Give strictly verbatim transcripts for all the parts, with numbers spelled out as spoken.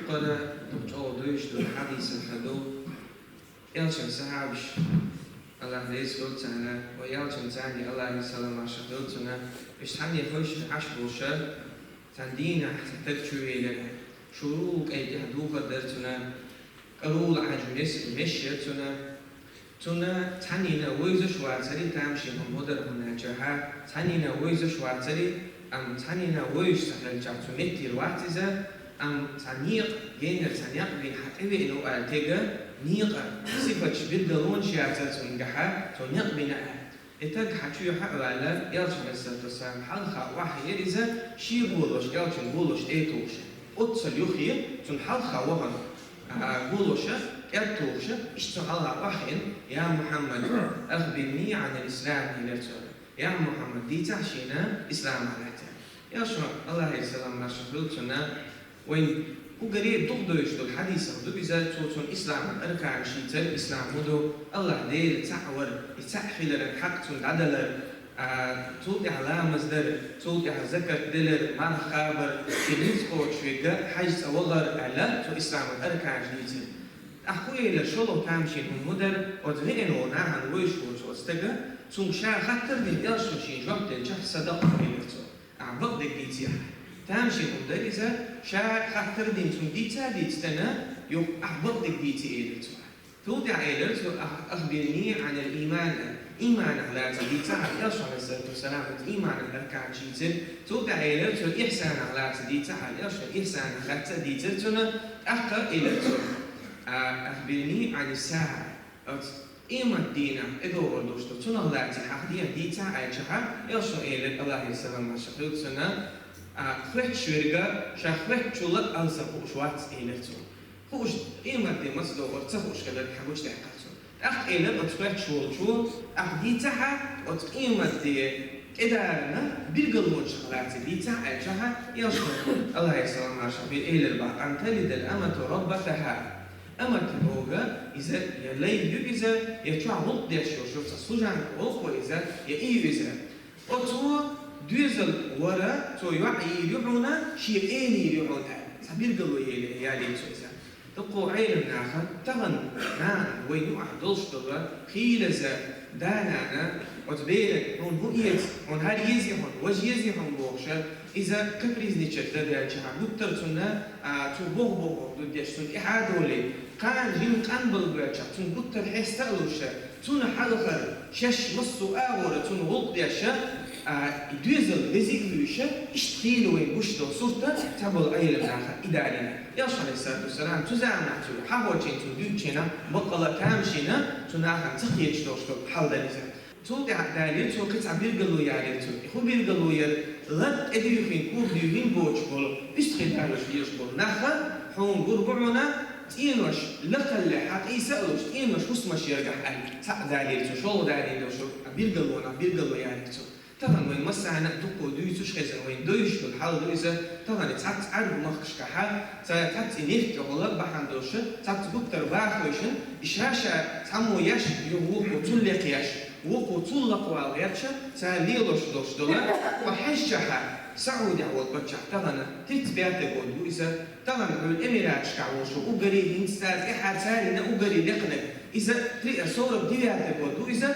Пара дукха чӀогӀа дойш ду хьадисах ду. Элчан сахьабаш, Аллах раьза хилва царна, ва Элчан царни Аллахьи салам-маршо хилда цунна, уж цхьанне хойшина Ӏаш болуша, цхьан дийнахь цхьа таг чу велира. Шурул кӀай тӀехь духар дара цунна, кӀарул Ӏаьржа мес, меш яра цунна. Цунна цхьаннена вевзаш вацара, тамашийна хӀума ма дара хӀунда аьлча, цхьаннена вевзаш вацара, амма цхьаннена вевзаш ца хилча цу меттера вац иза, амма цхьа некъ, генара цхьа некъ бина хьан тӀе веана ву аьлла тега, некъа сифаташ, билгалонаш яцара цунгахьа, цу некъ бина аьлла. И таг хьан чу хьа а ваьлла, Элча, Ӏалайхиссалату вассалам, хьалха охьахиира иза, шен гӀолош, Элчан гӀолош тӀе а тухуша. Оццул юххе, цунна хьалха вахана, а, гӀолоша, тӀе а тухуша, иштта цунна хьалха охьахиъна: «Я Мухьаммад, ахбирни Ӏанил ислам», — элира цо. «Я Мухьаммад, дийцахьа шена исламах лаьцна». Элчано, Аллахьи салам-маршо хилда цунна, вайн уггаре дукха дойш долу хьадисах ду иза, цо цунна исламан арканаш дийцира, ислам хӀун ду, Аллахь Дела цхьаъ вар, и цхьаъ хиларан хьакъ цунна дӀадалар, а, цул тӀаьхьа ламаз дар, цул тӀаьхьа закат делар, марха кхабар, шен низ кхочуш верг хьаьжцӀа вахар аьлла, цо исламан арканаш дийцира. ТӀаккха хӀун элира, шолгӀа тамашийна хӀума ма дара, оцу веана волу нахана вевзаш волчу оцу стага, цунга ша хаттар дина, Элчано шена жоп делчахь, садакъта, элира цо. Ахь бакъдерг дийци ахь. Тамашийна хӀума дара иза, ша хаттар дина цунна дийца а дийцина, юха ахь бакъдерг дийци, элира цо. Цул тӀаьхьа элира цо: «Ах-, ахбирни Ӏанил иман», ийманах лаьцна дийцахьа, Элчано, Ӏалайхиссалату вассалам, оцу ийманан арканаш дийцира. Цул тӀаьхьа элира цо: «Ихьсанах лаьцна дийцахьа», Элчано ихьсанах лаьцна а дийцира цунна, тӀаккха элира цо: «А, ахбирни Ӏанис саӀа». Оцу къемат дийнахь тӀедогӀур долуш ду, цунах лаьцна хьан дийцахьа аьлчахьа, Элчано элира, Аллахьи салам-маршо хилда цунна, а, хоьттуш верг ша хоьттучул а алсам хууш вац, элира цо. Хууш, къемат де маца догӀур ца хууш хилар хьан гучудаьккхира цо. ТӀаккха элира оцу хоьттуш волчо: «Ахь дийцахьа оцу къемат де тӀедарна билгалонашах лаьцна дийцахьа», аьлчахьа, Элчано, Аллахьи салам-маршо хилда цунна, элира бах: «Ан талидал амату раббатахьа». Амат бохург иза я лай ю иза, я чохь гӀуллакх деш йолуш цхьа служанка, гӀуллакхо иза, я и ю иза. Оцо доьзал вара, цо йоӀ йийр ю хьуна, шен эла йийр ю хьуна аьлла, цхьа билгало елира, ялийра цо иза. Дуккха Ӏеламнаха, тахана нана вайн юкъахь долуш долу, хийлаза да-нана, оцу беран: «Хьуна хӀун эца, хьуна хӀара езий хьуна, важа езий хьуна», — бохуша, иза капризничать дан даьлчахьа, гуттар цунна, а, цо боху-бохург ду деш, цунна тӀаьхьа а долий, кхана жимма къанбала боьлчахь, цунна гуттар хьеста а луша, цунна хьалхара шаьш массо а агӀора цунна гӀуллакх деша, а, и доьзал везиг а вуьйша, иштта хийла вайн гуш долу сурт цхьаболу Ӏеламнаха и далийна. Элчано, Ӏалайхиссалату вассалам, цу заманахь цо хьахочийна, цунна дуьйцучу хенахь, баккъала тамашийна, цу нахана ца кхеташ долуш долу хьал дара иза. Цул тӀаьхьа далийра цо кхин цхьа билгало, ялийра цо. И хӀун билгало яра? Лар тӀедуьйхина, кура дуьйхина боцуш болу, уьстагӀий далош лелаш болу нах, хьуна гур бу хьуна, цӀенош лакхалле хьан къийса а луш, цӀенош хӀусамаш яргахь аьлла, цхьаъ далийра цо, шолгӀа далийна долуш, а билгалонах билгало, ялийра цо. Тахана вайн массарна а дуккха дуьйцуш хезна, вайн дойуш долу хьал ду иза, тахана цхьацца Ӏаьрбийн махкашкахьа, ца-, цхьацца и нефть тӀехула бахьана долуша, цхьацца гуттар бахойшна, и ша-ша цхьаммо еш, юха вукхо цул лекха еш, вукхо цул лакхавала гӀерташ, цара лелош долуш долу, хьо хьаьжчахьа, Саудехь волу паччахь тахана, тридцать пятый год бу иза, тахана хьуна Эмираташкахь волуш уггаре хӀинца цара тӀаьхьа царна уггаре лекханиг, иза три-, сорок девятый год бу иза,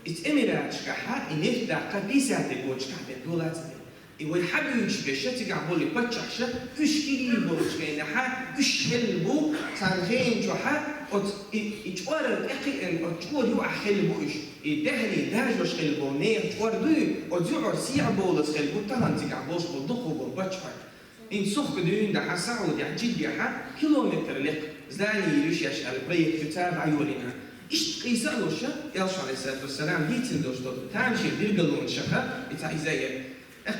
иза Эмираташкахьа и нефть даккха пятидесятый годашкахь бен долаца бен. И вай хьабуьйцуш беша цигахь болу паччахьша, уьш кегий болчу хенахьа, уьш хилла бу, царна хенан чохьа, оцу и, и чкъор тӀекхиъна, оцу чкъор юкъахь хилла бу уьш. И даьхний дажош хилла болу нехан чкъор дуй, оцу юкъара сехьа бовлаза хилла бу, тахана цигахь болуш болу дуккха болу паччахьой. ХӀинца сухха дуьйна дахьа, Саудехь, Джиддехьа, километр лекха здани йийр ю шаьш аьлла, проект ю цара дӀайолийна. Иштта къийса а луша, Элчано, Ӏалайхиссалату вассалам, дийцина долуш долу тамашийна билгалонашаха и цхьа иза яра.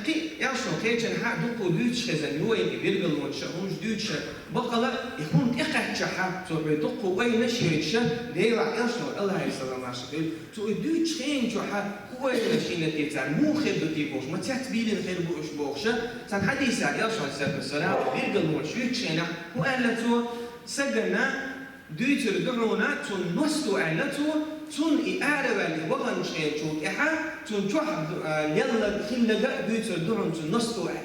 Кхин Элчано кхечанхьа дуккха дуьйцуш хезна ю вайна и билгалонаш, хӀумаш дуьйцуша, баккъала и хӀума тӀекхаьччахьа, цо хьоьга дуккха ойла йинаш, Делахь Элчано, Аллахьи салам-маршо хуьлда, цо и дуьйцучу хенан чохьа хӀун ойла йинаш йина те цара, муха хир ду те бохуш, ма цецбийлина хир бу уьш бохуша, цхьана хьадисехь Элчано, Ӏалайхиссалату вассалам, билгалонаш юьйцучу хенахь хӀун аьлла цо, сагана дуьйцур ду хьуна цунна носту аьлла цо, цунна и араваьлла ваханчу хенчул тӀаьхьа, цунна чохь, а, лелларг, хилларг а дуьйцур ду хьуна цунна носту аьлла.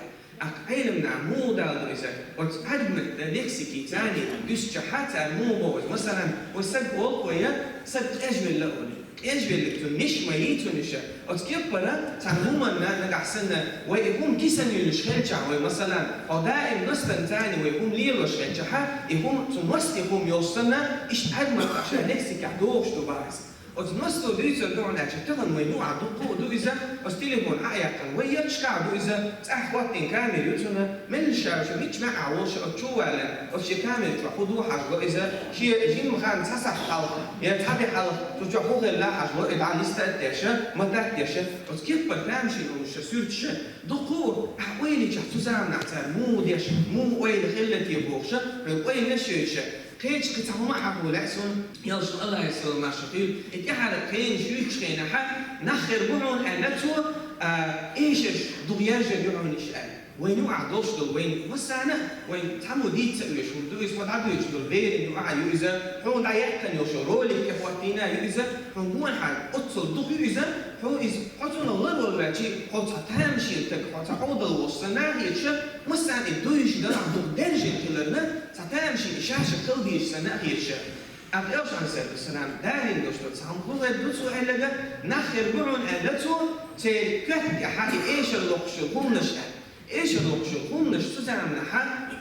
Аккха Ӏеламнаха муха дала ду иза? Оцу Ӏадматта лексики царна дуьсучохь цара муха боху иза? Масалан, вай саг олу вай, саг къежвелла олий. Къежвеллиг цунна ниш ма йий цунна иша. Оцу кеппара цхьана хӀуманна нагахь санна, вай и хӀума кисана юьллуш хилчахь, вай, масалан, хьо даим настан царна вай хӀума лелош хилчахьа, и хӀума цу масте хӀума йолуш санна, иштта Ӏадматта ша лексикехь дохуш ду бахьа иза. Оцу масто дуьйцур ду хьуна аьлча, тахана вайн юкъахь дуккха а ду иза, оцу телефон Ӏа а яьккхина, вай ялчкъахь а ду иза, цӀахь хӀоттийна камера ю цунна, мелла ша, ша мичча маьӀӀехь волуш, оцу чу а валлина, оцу шен камера чохь хӀун ду хьажа ло иза, шен жимма хан цхьа сахьт хьалха, я цхьа де хьалха, цу чохь хӀун хилла хьажа ло и, дӀа листа а деш, мата а деш, оцу кеппара тамашийна хӀуманаш суьрташ, дуккха а, ахь ойла йичахь цу заманахь цара муха деш, муха ойла хилла те бохуш, хьоьга ойла йиш йойтуш, кхечу кхин цхьа хӀума а хьахо лаьа суна, элчано, Аллахьан салам-маршо хуьлда, и тӀаьхьара хенаш юьйцучу хенахь, нах хир бу хьуна аьлла цо, а, эшарш дукха яржар ю хьуна иша аьлла. Вайн юкъахь долуш долу, вайн массарна а, вайн цхьаммо дийца а веш хӀума ду иза, хьо дӀадуьйцуш долу берийн юкъахь а ю иза, хьуна дӀаяьккхина йолу шо ролик тӀе хӀоттийна а ю иза, хьуна гонахьара оццул дукха ю иза, хьо иза, хьо цунах ларвала ваьлча, хьо цхьа тамашийна стаг, хьо цхьа Ӏовдал волуш санна а хеташ, массарна и дуьйцуш далахь дукха даьржина хиларна, цхьа тамашийна и шаьш хила дезаш санна а хеташ. Аккха элчано, Ӏалайхиссалату вассалам, далийна долуш долу цхьа хӀума хӀун хир ду цо аьлларг, нах хир бу хьуна аьлла цо, церан коьрта тӀехь и эшар локхуш йолу хӀуманаш аьлла. Эшар локхуш йолу хӀуманаш цу заманахь,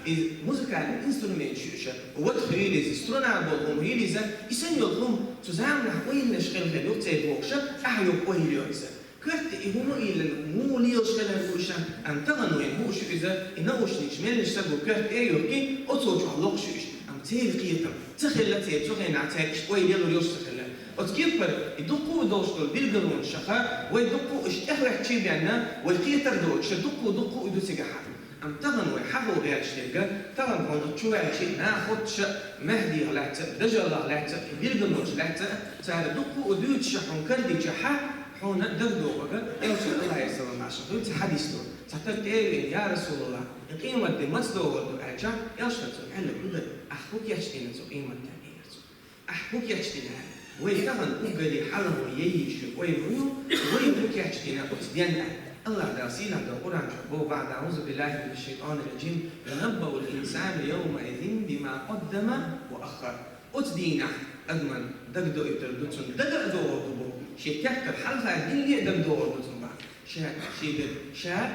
и музыкальный инструменташ ю иша, вата хуьлийла иза, струна болу хӀума хуьлийла иза, и санна йолу хӀума цу заманахь ойланаш хила хир ю церан бохуш, ахь юха ойла йо иза. Коьрта тӀе и хӀума а йиллина, муха лелаш хилар бу иша, амма тахана вайна бууш ю иза, и наушникаш меллаша стага коьрта тӀе а юхкий, оцу чохь локхуш ю иша, амма церан кхетам ца хилла церан, цу хенахь цаьрга иштта ойла ялур йолуш ца хилла. Оцу кеппара и дуккха а долуш долу билгалонаш шаха, вай дуккха а иштта тӀехӀоьттича а бенна, вай кхетар доцуш, дуккха а, дуккха а ду цигахь. Амма тахана вай хьахо гӀерташ дерг, тахана хьуна оцу чу ваьлча а, наха хӀоттош а, Мехьдих лаьцна а, дажаллах лаьцна а, и билгалонаш лаьцна а, цара дуккха а дуьйцуш хьуна карадичахьа, хьуна дагадогӀург, элчано, Аллахьан салам-маршо хуьлда, цхьа хьадис ду. Цхьа стаг тӀе а веана: «Я Расулаллах, и къематде маца догӀур ду?» аьлча, элчано цунна аьлларг хӀун дара: «Ахь хӀун кечдина цу къематденна?» элира цо. Ахь хӀун кечдина? Вай тахана уггаре хьалха вай яйийча ойла ю, вай хӀун кечдина оцу денна? Аллах Дала сийлахь долу Къуръан чохь боху бахьана: «أعوذ بالله من الشيطان الرجيم. ينبأ الإنسان يومئذ بما قدم وأخر». Оцу дийнахь адамна дагадоуьйтур ду цунна, дага а догӀур ду боху, шен тептар хьалха динарг а дагадогӀур ду цунна боху. Ша шен дерг, ша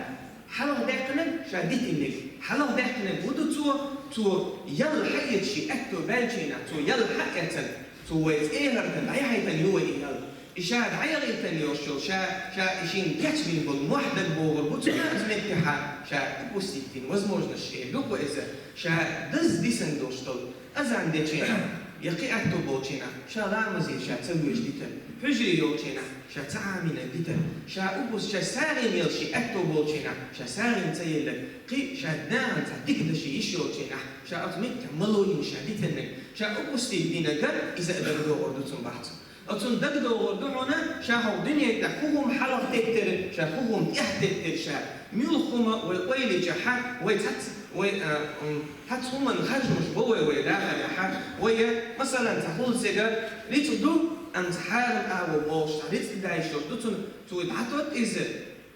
хьалха даьккхинарг, ша дитинарг, хьалха даьккхинарг хӀун ду цо, цо ял хьаэца шен аьтто баьлча, цо ял хьаэцна, цо вай цӀе хӀоьттина дӀаяхьийтина ю вай и ял. И ша дӀаяхьийтина йолуш йолу, ша, ша и шена кечбина болу мохь дагабогӀур бу цунна, иза меттехьа ша упустить дина возможность эр ду-кх вай иза, ша даза дисина долуш долу. Азан дечу хенахь, я кхин аьтто болчу хенахь, ша ламазе ша ца воьдуш дитар, хьуьжаре йолчу хенахь, ша ца Ӏамийнарг дитар, ша упустить, ша сагӀина елла шен аьтто болчу хенахь, ша сагӀина ца елларг, кхин ша нахана цхьа дика дашо йиш йолчу хенахь, ша оцу меттехь мало йина ша дитинарг, ша упустить динарг, иза а дагадогӀур ду цунна боху. Оцунна дагадогӀур ду хьуна, ша хӀокху дуьнен тӀехь хӀун хӀума хьалха теттира, ша хӀун хӀума тӀехь теттира ша. Муьлхха хӀума вай ойла йичахьа, вай цхьацца, вай, а, м, цхьацца хӀуманна харжамаш бо вай, вай дахарехьа. Вай, масалан, цхьа хӀуллакх цига рицкъ ду, амма цхьа хьарам агӀо болуш, цхьа рицкъ даьш йолуш ду цунна, цо дӀатотту иза.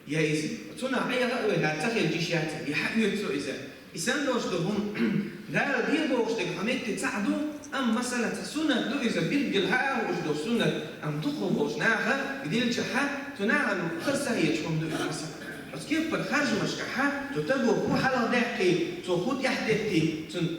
Я иза, цунах Ӏеха а вай, хӀара ца хилча йиш яц, я хьаоьцу иза. И санна долуш ду хӀума, Дала де бохуш дерг хьан метте цхьаъ ду, амма, масала, цхьа суннат ду иза, билггал хьан а хууш долу суннат, амма дукхах болчу наха дилчахьа, цу нахана хаза ца хеташ хӀума ду иза, масала. Оцу кеппара харжамашкахьа, цу таго хӀун хьалха даьккхий, цо хӀун тӀехь теттий, цунна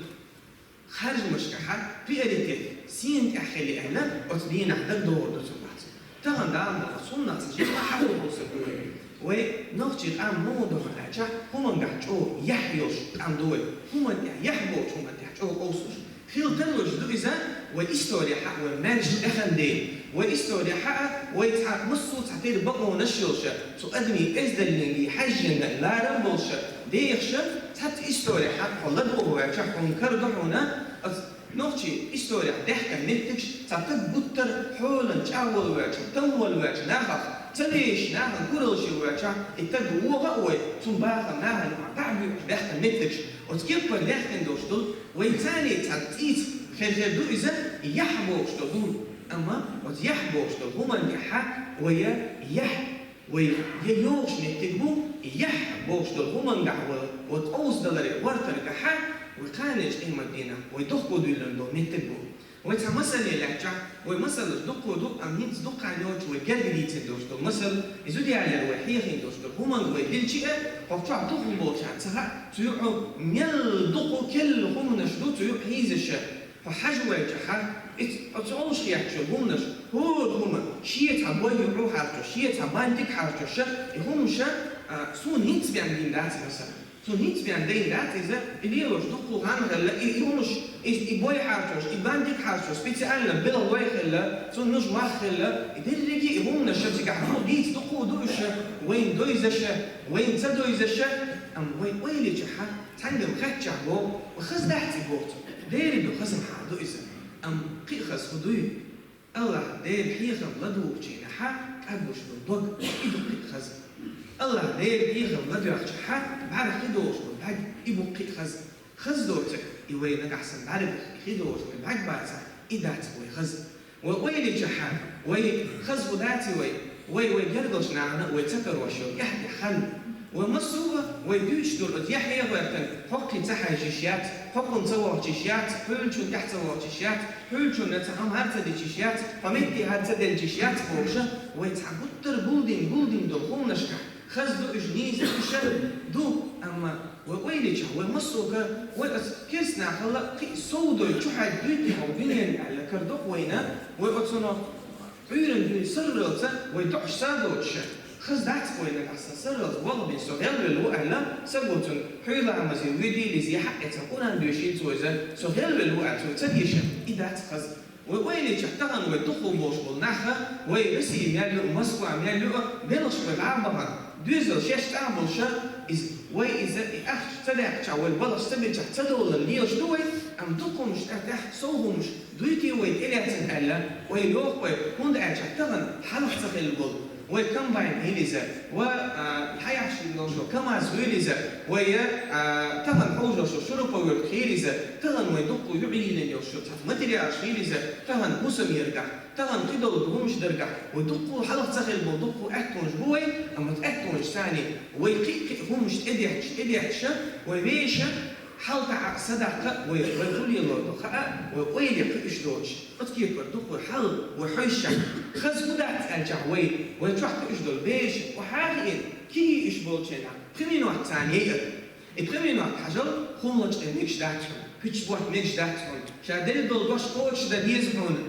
харжамашкахьа приоритет сийна тӀехь хили аьлла, оцу дийнахь дагадогӀур ду цунна бац. Тахана Дала ма оцу хӀуманах ца жима хьахо хӀусар ду вай. Вай нохчий къам муха ду хьуна аьлча, хӀумангахь чӀогӀа яхь йолуш къам ду вай. ХӀуманна тӀехь яхь болчу хӀуманна тӀехь чӀогӀа къовсуш. Хила тарлуш ду иза вай историяхьа, вай маьрша тӀехана ден. Вай историяхьа, вай цхьа массо а цхьа тера бакъонаш йолуша, цу адамийн эздаллиний хьаьжжина ларам болуша, дехаша, цхьацца историяхьа хьо ладогӀа ваьлча, хьуна кара ду хьуна, оцу нохчийн историяхь даьхкина меттигаш, цхьа таг гуттар а хьолан чӀагӀвала ваьлча, тамвала ваьлча нахах, ца вешаш нахана кураллаш йо ваьлча, и таг вогӀа а вой, цунна бахам нахана юкъахь дӀа а буьйцуш даьхкина меттигаш. Оцу кеппара даьхкина долуш долу вай царний цхьа цӀийца хир-хир ду иза, яхь бохуш долу хӀума. Амма оцу яхь бохуш долу хӀуманна тӀехьа вай яхь Вай я йогӀуш меттиг бу, яхь бохуш долу хӀумангахь вай, вай къовсадаларе гӀортаргахьа, вай кханечу къематдийнахь вай дохко дуьйллина долу меттиг бу. Вай цхьа масале лаьттачохь, вай масалаш дуккха ду, амма хӀинца дуккха йоцуш вай герга дийцина долуш долу масал, иза ду ялера вай хьехийна долуш долу хӀуманга вай дилчи а, хӀокху чохь дукха болчарна ца хаьа, цу юкъа мел дукха келла хӀуманаш ду цу юкъа хьийзаша. Хьо хьажа вайчахьа, оцу олуш хеттачу хӀуманаш, хӀора хӀума, шен цхьа бой юкъа хьарчо, шен цхьа бантик хьарчоша, и хӀумаша, а, суна хӀинца бен дина дац, масала. Суна хӀинца бен дина дац иза, и лелош дуккха хан хилла, и, и хӀумаш, и, и бой хьарчош, и бантик хьарчош, специально белгӀа вай хилла, цунна нуж мах хилла, и дерриге и хӀуманаш цигахь ду, дийца дуккха ду уьш, вайна дойзаша, вайна ца дойзаша, амма вай ойла йичахьа, цхьаьнгга-м хаьттича боху, хаза дац и боху цо. Дера ду, хаза-м хьан ду иза. Амма кхин а хаза хӀун дуй? АллахӀ Дела хьехам ладугӀучу хенахьа кӀагуш долу дог, и ду кхин а хаза. АллахӀ Дела хьехам ладоьгӀчахьа бӀаьргах хи долуш долу бӀаьрг, и бу кхин а хаза. Хаза доцург, и вай нагахь санна бӀаьргах хи долуш вай бӀаьрг бацахь, и дац вай хаза. Вай ойла йичахьа, вай хаза хӀун дац и вай, вай, вай гергарчу нахана вай ца карош йолу тӀаьхьа-тӀаьхьа хан. Вай массо а вай дуьйцуш долу оцу яхье гӀоьртан, хӀоккхе ца хьаьжжаш яц, хӀокхунна ца вахчаш яц, хьуьллучунна тӀаьхьа ца вахчаш яц, хьуьллучунна цхьа хӀума хӀара ца дичиш яц, хьо метте хӀара ца делчиш яц бохуша, вай цхьа гуттар а гулдина, гулдина долу хӀуманашкахь, хаза ду уьш, нийса ду уьш, ду, амма вай ойла йичахь, вай массо а, вай оцу керстанахалла кхин а сов дой чу хьаьдда дуьйти хьо дуьненна аьлла кара докъу вайна, вай оцунах Ӏуьйранна дуьйна сарралца вай доӀуш са а доцуша, хаза дац вай нагахь санна сарралца болх бина со гӀелвелла ву аьлла, са гоцун хьуьйла Ӏамазе вуьйдийла иза, я хьаъ эцна Къуръан доьшийла цо иза, со гӀелвелла ву аьлла цо ца деша, и дац хаза. Вай ойла йичахь тахана вай дукха болуш болу нах, вай Россия мел ю, Москва мел ю, белхаш вай бӀа а бахана, доьзал шаьш тӀехь болуша, иза, вай иза, и ахча ца даьккхичахь, вай балхаш ца бечахь, ца довлар лелаш ду вай, амма дукха хӀумаш тӀаьхь-тӀаьхьа сов хӀумаш дуьйти вай тӀелаьцна аьлла, вай йоху вай, хӀунда аьлча тахана хьалха ца хилла болу. Вай комбайн хила иза, ва, а, хьаяхьаш долуш КамАЗ хуьйла иза, вай, а, тахана хьовжалш шуруповерт хийла иза, тахана вай дуккха юкъ йийна йолуш цхьа материалаш хийла иза, тахана хӀусам яргахь, тахана кхидолу хӀумаш даргахь, вай дуккха хьалха ца хилла болу дуккха аьттонаш бу вай, амма аьттонаш царний вай кхин а кхин а хӀумаш тӀедетташ, тӀедетташа, вай веша, хьалатаӀа а, садаккха а вай, вай хӀун лелор ду хаьа, вай ойла кхуьуш доцуш. Оцу кепара дукха хьал вай хьоьжуш. Хаза хӀун дац аьлчахь вай, вай чохь кхуьуш долу бераш, вай хьахиъна, кегий уьш болчу хенахь, пхи минот царна яйа. И пхи минот хьажал, хӀума лачкъа мегаш дац хьуна, пуьчаш ботта мегаш дац хьуна, ша делла долу дош кхочушдан деза хьуна.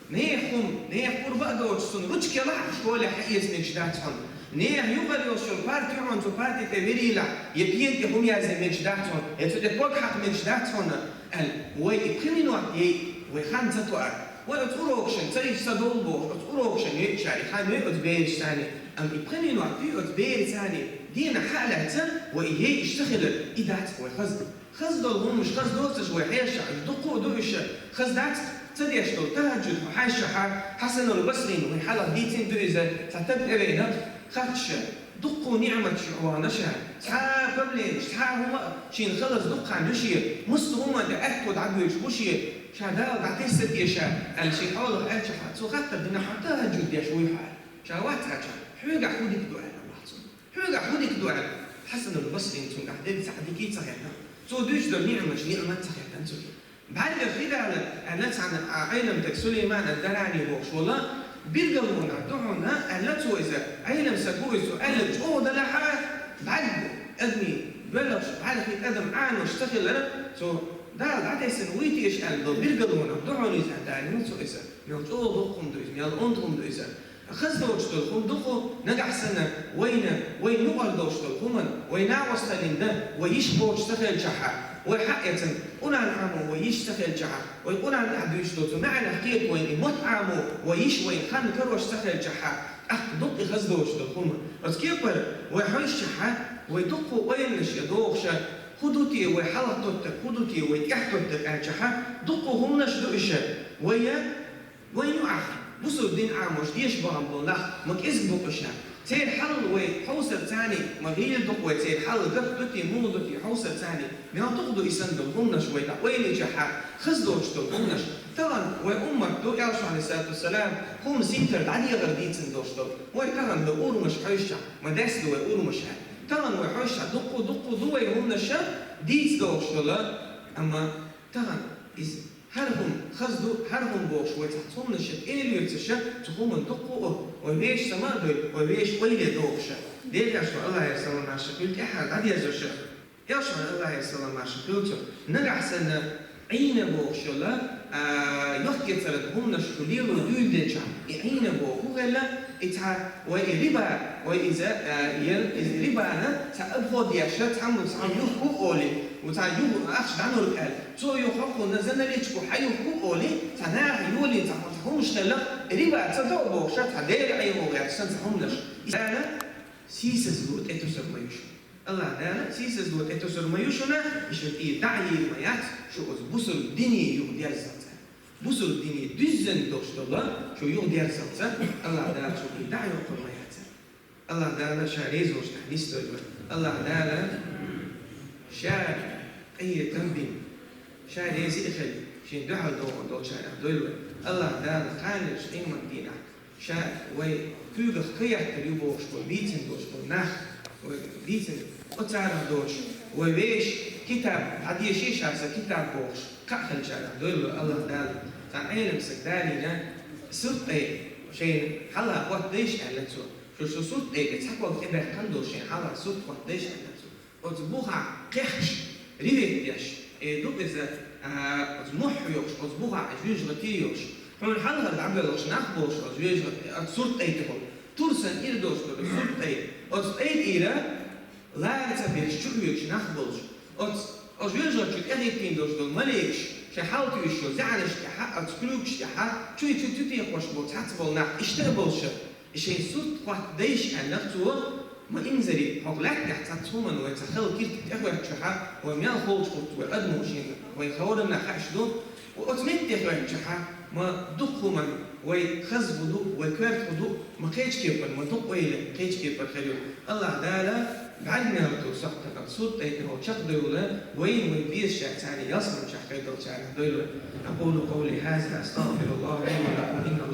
Нехан хӀума, нехан къурба а доцуш, цунна ручка ялахь а школе хьаэца мегаш дац хьуна. Нехан юкъара йолуш йолу парта ю хьуна, цу парти тӀе вирийлахь, я пена тӀе хӀума язъян мегаш дац хьуна, я цу тӀе ког хьакха мегаш дац хьуна, аьлла, вай и пхи минот яйа, вай хан ца тоар. Вай оцу урокашна ца йиш ца довла бохуш, оцу урокашна йойуш а, и хан йой оцу бераш царний, амма и пхи минот йой оцу бераш царний, дийнахь хьа а лаьцна, вай и яйаш ца хилар, и дац вай хаза. Хаза долу хӀуманаш, хаза доцурш вай хьешахь, уьш дуккха а ду уьш, хаза дац ца деш долу тахӀаджуд хьо хьаьжчахьа, Хьасанул Басрин вай хьалха дийцина ду иза, цхьа таг тӀевеана, хатташа, дуккха ниӀматаш юкъа вахана ша, цхьа а проблемаш, цхьа а хӀума а шена хилаза дуккха хан ю шен, массо а хӀуманна тӀе аьтто дӀабуьйлуш бу шен, ша Дала дӀатесса те ша, аьлла шен хьолах аьлчахьа, цо хаттар дина, хьо тахӀаджуд деш вуй хьо? Ша вац аьлча, хьоьгахь хӀун дика ду аьлла бахьа цунна. Хьоьгахь хӀун дика ду аьлла? Хьасанул Басрин цуьнгахь дерг цхьа а дика ца хетта. Цо дуьйцуш долу ниӀматаш, ниӀмат ца хетта цуьнга. БӀаьргах хи далар аьлла цхьана а Ӏеламстаг Сулейман ад-Дарани бохуш волу, билгалонах ду хьуна аьлла цо иза, Ӏелам стаг ву иза, цо аьлла чӀогӀа далахьа, бӀаьрг бу, адамийн, боьлхуш, бӀаьргах хи адам Ӏанош ца хилар, цо Дала дӀатесна вуй теша аьлла долу билгалонах ду хьуна иза, аьлла цо иза. Мел чӀогӀа доккха хӀума ду иза, мел онда хӀума ду иза. Хаза доцуш долу хӀума дукха, нагахь санна вайна, вайн юкъара долуш долу хӀуманна, вай накъосталлин дан, вай йиш кхочуш ца хилчахьа, вай хьаэцна Къуръан Ӏамо вай йиш ца хилчахьа, вай Къуръан тӀехь дуьйцуш долу цу маьӀнах кхета вайна и мотт Ӏамо вай йиш вайн хан карош ца хилчахьа, тӀаккха дукха и хаза доцуш долу хӀума. Оцу кепара вай хьоьжчахьа, вай дуккха ойланаш я дохуша, хӀун ду те вай хьалха тоттарг, хӀун ду те вай тӀехь тоттарг аьлчахьа, дуккха хӀуманаш ду иша, вай я Вайн юкъахь бусулба дин Ӏамош деша бахана болу нах ма кӀезиг бу-кх уьш. Церан хьал вай хьовсар царний ма гӀийла ду-кх вай, церан хьал гатта ду те, муха ду те хьовсар царний, мел дукха ду и санна долу хӀуманаш вай дӀа ойла йичахьа, хаза доцуш долу хӀуманаш. Тахана вай уммат ду, Элчано, алейхиссалату вассалам, хӀума синтар дӀадехар дийцина долуш долу. Вай тахана ду урамаш хьоьжучохь, ма даьсса ду вай урамаш аьлла. Тахана вай хьоьжучохь дуккха, дуккха ду вай хӀуманаш дийца догӀуш долу, амма тахана иза хӀара хӀума хаза ду, хӀара хӀума бохуш вай цхьацца хӀуманаш тӀе а лоьцуш, цу хӀуманна дуккха а вай вешан сама а дойла, вай вешан ойла догӀуш. Делан Элчано, Аллахьера салам-маршалла хуьлда, тӀаьххьара дӀадерзош. Элчано, Аллахьера салам-маршалла хуьлда цунна, нагахь санна Ӏийна бохуш йолу, а, йохкецаран хӀуманаш шу лело дуьйладелчахь, и Ӏийна боху хӀун хилла, и цхьа вай и риба, вай иза, а, е-, иза рибана цхьа обход еш, цхьаммо цхьамма юхку олий, ву цхьа юху ахча дӀанург аьлла, цо юха хӀокхунна за наличку хьан юхку олий, цхьа наха йолий, цхьа хӀуманаш хилла, риба ца до бохуш, цхьа Делан Ӏийна гӀерташ санна цхьа хӀуманаш. Иза сийсазло тӀетосур ма ю шуна. Аллахь Дала сийсазло тӀетосур ма ю шуна, и шуна и дӀа а йийр ма яц, шу оцу бусург дине юха дерзалца. Бусург дине дуьззина долуш долу шу юха дерзалца, Аллахь Дала шу и дӀа а йоккхур ма яц. Аллахь Дала ша реза волчу тӀехь нисдойла вай. Аллахь Дала ша къинхетам бина, ша реза а хилла, шен дуьхьал догӀун долчарах дойла вай. Аллахь Дала кхана йолчу къематдийнахь ша вай куьйгах кхайоьттур ю бохуш болу, бийцина долуш болу нах, вай бийцина, оцарах доцуш, вай вешан китаб, хьан деши ша сан китаб бохуш, кхаъ хилчарах дойла вай Аллахь Дала. Цхьа Ӏелам стаг далийна, сурт тӀе шайна хьалха хӀоттадайша аьлла цо. Шу, шу сурт тӀе цхьа ког тӀебаьккхина долуш шайна хьалха сурт хӀоттадайша аьлла цо. Оцу бухахь кхехкаш, реветь деш, э, ду иза, а, оцу мохь йохуш, оцу бухахь жоьжахати йохуш. Хьуна хьалхара дӀабоьлхуш нах болуш оцу жоьжахати, оцу сурт тӀе тӀехула. Тур санна ира долуш долу сурт тӀе. Оцу тӀе тӀера лара ца берш чу хьоьгуш нах болуш. Оцу, оцу жоьжахати чу тӀехӀиттийна долуш долу маликаш, шайн хьалатуьйсуш йолу зӀаьнаш тӀехь, оцу крюкаш тӀехь, чу, чу, чу техош болу цхьацца болу нах, иштта а болуш. И шайн сурт хӀоттадайша аьлла цо, ма инзаре, хӀокху лаьттахь цхьацца хӀуманна вай цхьа хала киртиг тӀехӀоьттучохь, вай мел холчу хӀутту вай адамо шена, вай хӀоранна хаьаш ду, оцу метте хӀоьттучохь, ма дукха хӀуманна вай хаза хӀу ду, вай коьрта хӀу ду, ма кхечу кепара, ма дукха ойла кхечу кепара хир ю. Аллахь Дала бӀаьрг мел ду сохьтахь сурт тӀе тӀехула чекхдойла, вайна вай безачаьрца ялсаманчохь кхайдалчарах дойла. أقول قولي هذا أستغفر الله لي ولكم إنه